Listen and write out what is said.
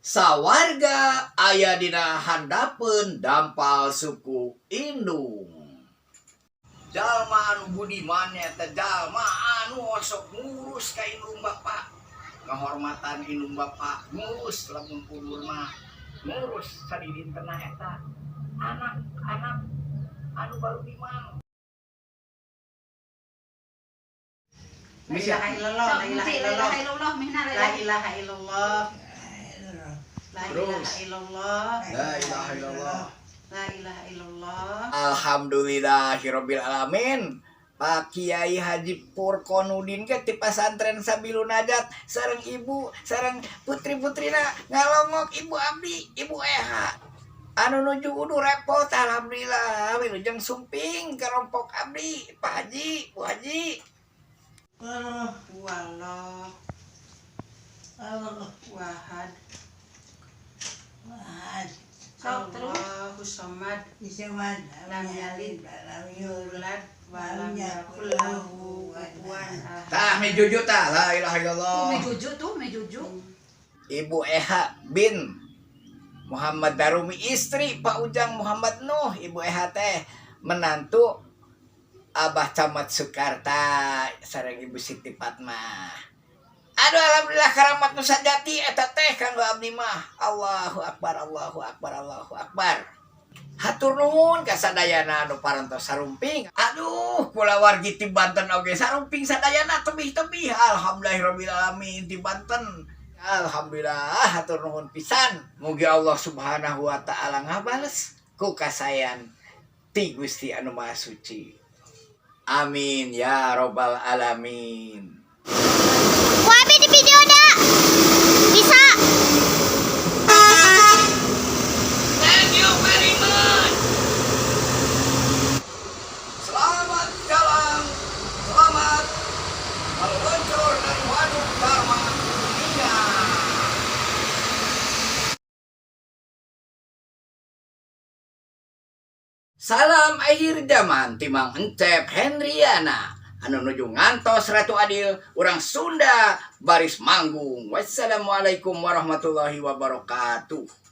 Sawarga aya dina handapeun dampal suku indung. Jalma anu budiman nyaeta jalma anu osok ngurus ka indung bapa, ngahormatan indung bapa, ngurus lamun kuburna, ngurus sadidintena. Eta anak-anak anu barudiman. La ilaha illallah, la ilaha illallah. Illallah, mihna. La ilaha illallah. La Terus. ilaha illallah. La ilaha illallah. La ilaha illallah. Alhamdulillahirabbil alamin. Pak Kiai Haji Purkonudin ke ti Pasantren Sabilun Najat sareng ibu sareng putri-putrina ngalongok ibu abdi, Ibu Eha, anu nuju udu repot. Alhamdulillah wilujeng sumping ka rompok abdi, Pak Haji, Bu Haji. Wallah. Wahad. Sok terus. Allahu somad. Lam yalid yulad wa lam yakul lahu kufuwan ahad. Tah, mi juju tah, la ilaha Tuh illallah. Mi Juju tuh, Mi Juju. Ibu Eha bin Muhammad Darumi, istri Pak Ujang Muhammad Nuh. Ibu Eha teh menantu Abah Camat Sukarta sareng Ibu Siti Fatmah. Aduh, alhamdulillah, karamat nu sajati eta teh kanggo abdi mah. Allahu akbar, Allahu akbar, Allahu akbar. Hatur nuhun ka sadayana anu parantos sarumping. Aduh, kulawargi ti Banten oge sarumping sadayana tebih-tebih. Alhamdulillahirabbil alamin ti Banten. Alhamdulillah, hatur nuhun pisan. Mugi Allah Subhanahu wa taala ngabales ku kasayan ti Gusti anu Maha Suci. Amin ya robbal alamin. Ku abi di video dah. Bisa. Thank you very much. Selamat jalan, selamat meluncur dari Waduk Dharma Kuningan. Salam akhir zaman ti Mang Encep Henriana anu nuju ngantos Ratu Adil, urang Sunda baris manggung. Wassalamualaikum warahmatullahi wabarakatuh.